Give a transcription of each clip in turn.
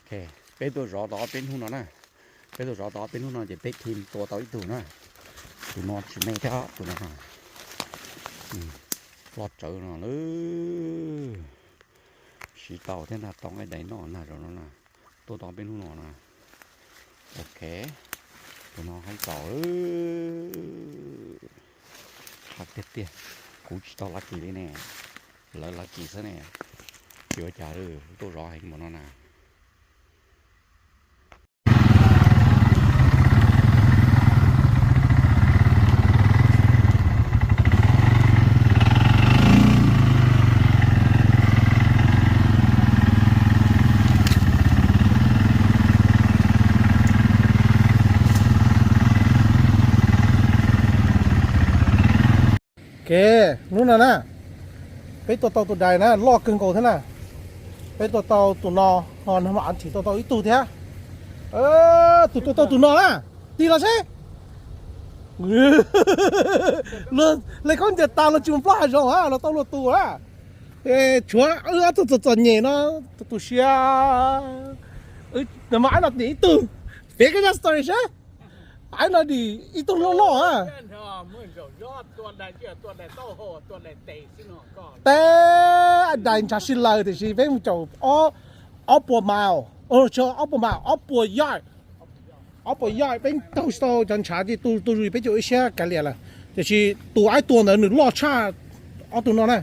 Peb tuaj zov tau ob peb hnub no na, peb tuaj zov tau ob peb hnub no ces peb khi tua tau ib tug na. Tus no tsis me thiab, tus no loj tsawv no lawm. Siv tau thiab na, tau nqaij dais noj na zaum no na, tuaj tau ob peb hnub no na. Ok, tus no haib tau. Hais tiag tiag, kuv tsis tau lucky li ne, lawv lucky xwb ne. Tsis ua cas, tuaj zov heev npaum no na. Ke, hnub no na, peb tua tau tus dais na, loj kawg nkaus thiab na. Peb tua tau tus no, ho nag hmo av tsis tua tau ib tug thiab. Tus tua tau tus no na, tig los seb. Luag le khaub ncaws tas los tsis mus plob hav zoov a, los tau luag tus a. Tshuav wb ob tug txom txom nyem no, tu siab. Nag hmo av no dim ib tug, piav koj zaj story seb. Av no dim ib tug loj loj a. Tes dais ntshav si laws tiam sis peb mus caum ob puas mile, ob puas mile, ob puas yard, ob puas yard peb taug tsis tau cov ntshav ces tu tu zus peb caum ib siab kav liam lawm. Tiam sis tus aib tua ntawd nws loj tshaj ob tug no na.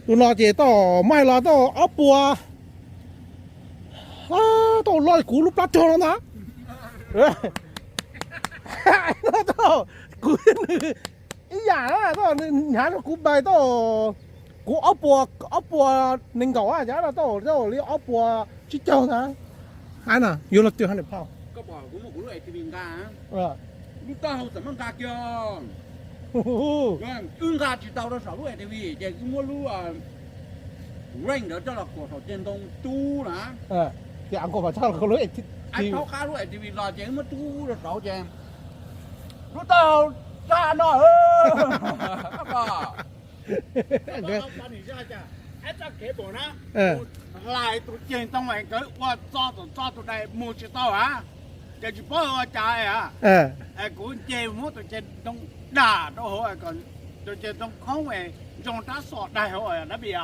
Tus no ces tau muab hais los tau ob puas, tau loj kuv lub plab rog no ntag. Kuv nws ib yam, hnyav rau kuv npais tau, kuv ob puas, ob puas nees nkaum a, hnyav rau tau li ob puas tsib caug ntag. Yuav los twg ha niam phauj? Lub taub hau txawm muab nqa kiag. Wb nqa tsis tau rau saum lub A T V ces wb muab lub range ntawd coj los kuam saum ceg ntoo tub na. Ces a nkaus mas txog lub, thaub qab lub A T V los ces wb muab tub rau saum ces lub taub hau tsa no. Hlais tus ceg ntoo nkawd ua txo txom txo tus dais mus tsis tau a, ces tsis paub ua cas a. Kuv nce muab tus ceg ntoo dam rau hauv, tus ceg ntoo khoob zoo rab xom daig hauv dab pis.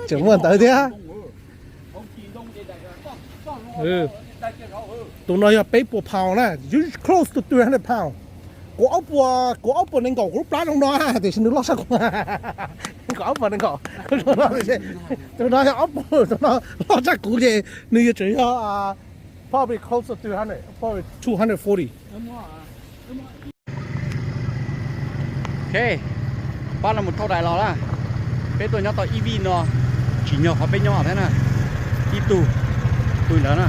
Tseem muaj ntawd thiab. Tus no yog peb puas pound na, close to three hundred pound. Kuv ob puas, kuv ob puas nees nkaum kuv lub plab zoo no, tiam sis nws loj tshaj kuv. Kuv ob puas nees nkaum, tus no yog ob puas, tus no loj tshaj kuv ces nws yuav tsum yog probably close to three hundred, probably two hundred forty. Ok, pab no mus thauj dais los na. Peb tuaj nyob tau ib vij no, tsim nyog qhov peb nyob thiab na. Ib tug pw ntawd na,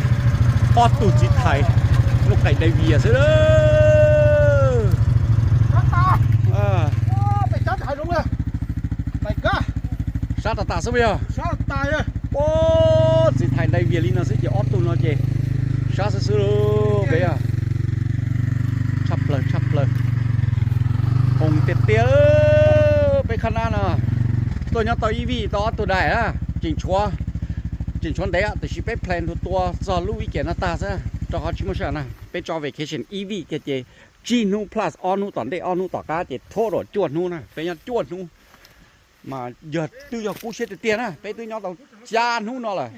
ob tug txiv thais, nuj qais dai vias xwb. Sab tas tas xwb puas yog? Txiv thais dai vias li no xwb ces ob tug no ces sab xwb xwb lauj peb. Tshaj plaws, tshaj plaws. Hoo tiag tiag. Peb khab nab no tuaj nyob tau ib vij tau ob tug dais na, tseem tshuav, tseem tshuav ntev, tiam sis peb plan tua txog lub weekend no tag xwb, rau qhov tsis muaj sij hawm na. Peb tso vacation ib vij kiag ces tsib hnub plus ob hnub tom ntej ob hnub tom qab ces total cuaj hnub na, peb nyob cuaj hnub. Mas yog twb yog kub siab tiag tiag na, peb twb nyob tau xya hnub no lawm.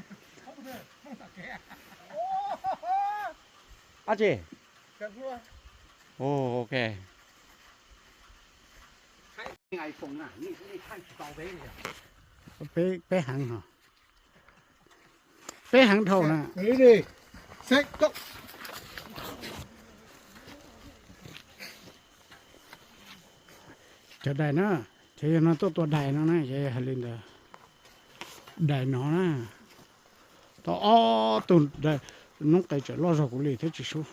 Ab tsi. Ok. Peb, peb heev, peb heev dhau na. Cov dais na, cov yog no tuaj tua dais no na, cov yog hais li ntawd. Dais no na, tau ob tug dais, noob qes tseem loj zog kuv li thiab tsis sub,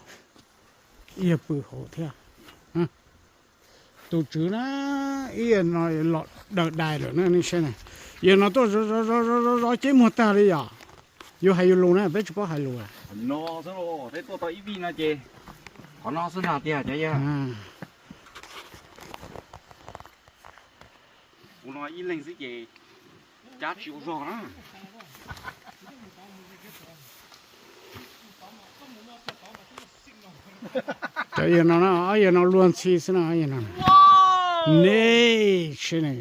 ib yog pw hauv thiab. Tus tswv na, ib yog no los daws dais lawm na, nej saib na. Yog no tuaj zov zov zov zov ceb muag tag li yom. Yus hais yus lus na, peb tsis paub hais lus. No xwb los peb tuaj tau ib vij no ces qhov no xwb na tiag cov yawg. Kuv no ib leeg xwb ces cab tsis ua zog na. Cov yawg no, ob yawg no luag ntxhi xwb no, yawg no. Ne, tsis ne.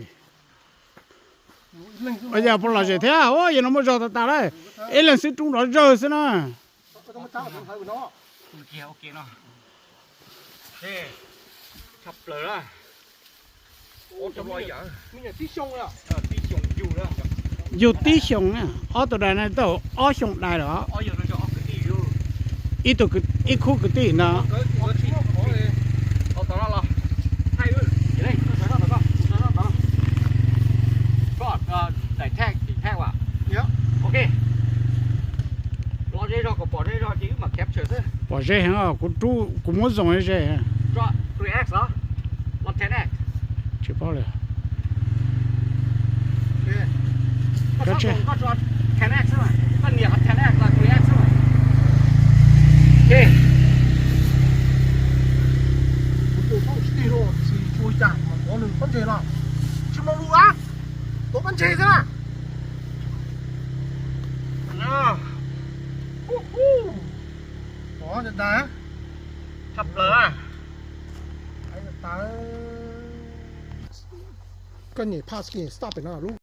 Yog puas lom zem thiab, yawg no muaj zog tas tas lawm. Ib leeg xwb rub nrov zawg xwb na. Yug tib xyoos, ob tug dais no tau ob xyoos dais lawm. Ib tug, ib khub kwv tij ntawd. Pom ze heev, kuv rub, kuv muab zoo ze. Tsis paub li. Tsis mus mus, tuav pob ntseg xwb na. Tshaj plaws. Koj nyem pass, nyem stop pem no lub.